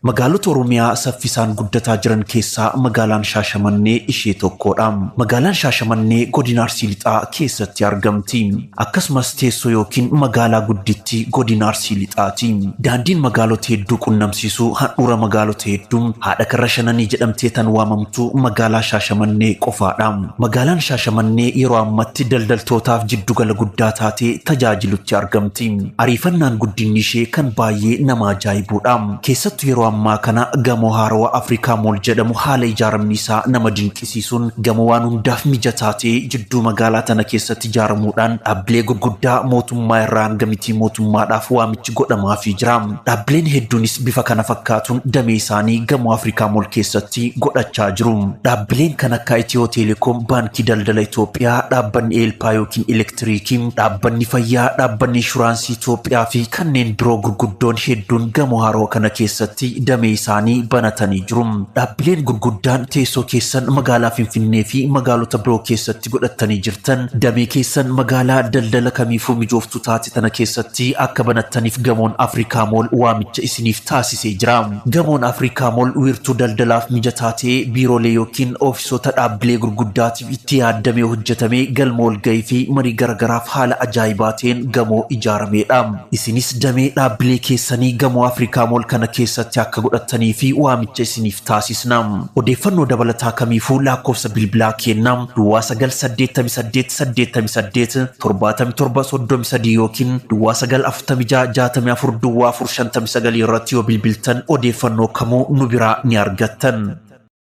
Magaalota Oromiyaa saffisaan guddataa jiran keessaa magaalaan Shaashamannee ishee tokkodha. Magaalaan Shaashamannee godina Arsii Lixaa keessatti argamti. Akkasumas teessoo yookiin magaalaa guddittii godina Arsii Lixaati. Daandiin magaalota hedduu qunnamsiisu handhuura magaalota hedduu haadha karra shananii jedhamtee tan waamamtu magaalaa Shaashamannee qofaadha. Magaalaan Shaashamannee yeroo ammatti daldaltootaaf jiddugala guddaa taatee tajaajilutti argamti. Ariifannaan guddinni ishee kan baay'ee nama ajaa'ibudha. Keessattuu yeroo ammaa kana gamoo haarawaa Afrikaa Mool jedhamu haala ijaaramni isaa nama dinqisiisuun gamoo waan hundaaf mijataa ta'e jidduu magaalaa tana keessatti ijaaramuudhaan dhaabbilee gurguddaa mootummaa irraa hanga mitii mootummaadhaaf waamichi godhamaafii jira. Dhaabbileen hedduunis bifa kana fakkaatuun damee isaanii gamoo Afrikaa Mool keessatti godhachaa jiru. Dhaabbileen kan akka Itiyoo Teleekoom, Baankii Daldala Itoophiyaa, dhaabbanni Eelpaa yookiin Elektiriikii, dhaabbanni fayyaa, dhaabbanni inshuraansii Itoophiyaa fi kanneen biroo gurguddoon hedduun gamoo haarawaa kana keessatti damee isaanii banatanii jiru. Dhaabbileen gurguddaan teessoo keessan magaalaa Finfinnee fi magaalota biroo keessatti godhattanii jirtan damee keessan magaalaa daldala kamiifuu mijooftuu taate tana keessatti akka banattaniif gamoon Afrikaa Mool waamicha isiniif taasisee jira. Gamoon Afrikaa Mool wiirtuu daldalaaf mijataa ta'e biiroolee yookiin ofisoota dhaabbilee gurguddaatiif itti yaadamee hojjetamee galma walgahii fi marii garagaraaf haala ajaa'ibaa ta'een gamoo ijaaramedha. Isinis damee dhaabbilee keessanii gamoo Afrikaa Mool kana keessatti akka godhattanii fi waamicha isiniif taasisna. Odeeffannoo dabalataa kamiifuu lakkoofsa bilbilaa kenna Duwwaa 9 88 88 77 33 yookiin Duwwaa 9 46 64 Duwwaa 4 59 irratti yoo bilbiltan odeeffannoo kamuu nu biraa ni argattan.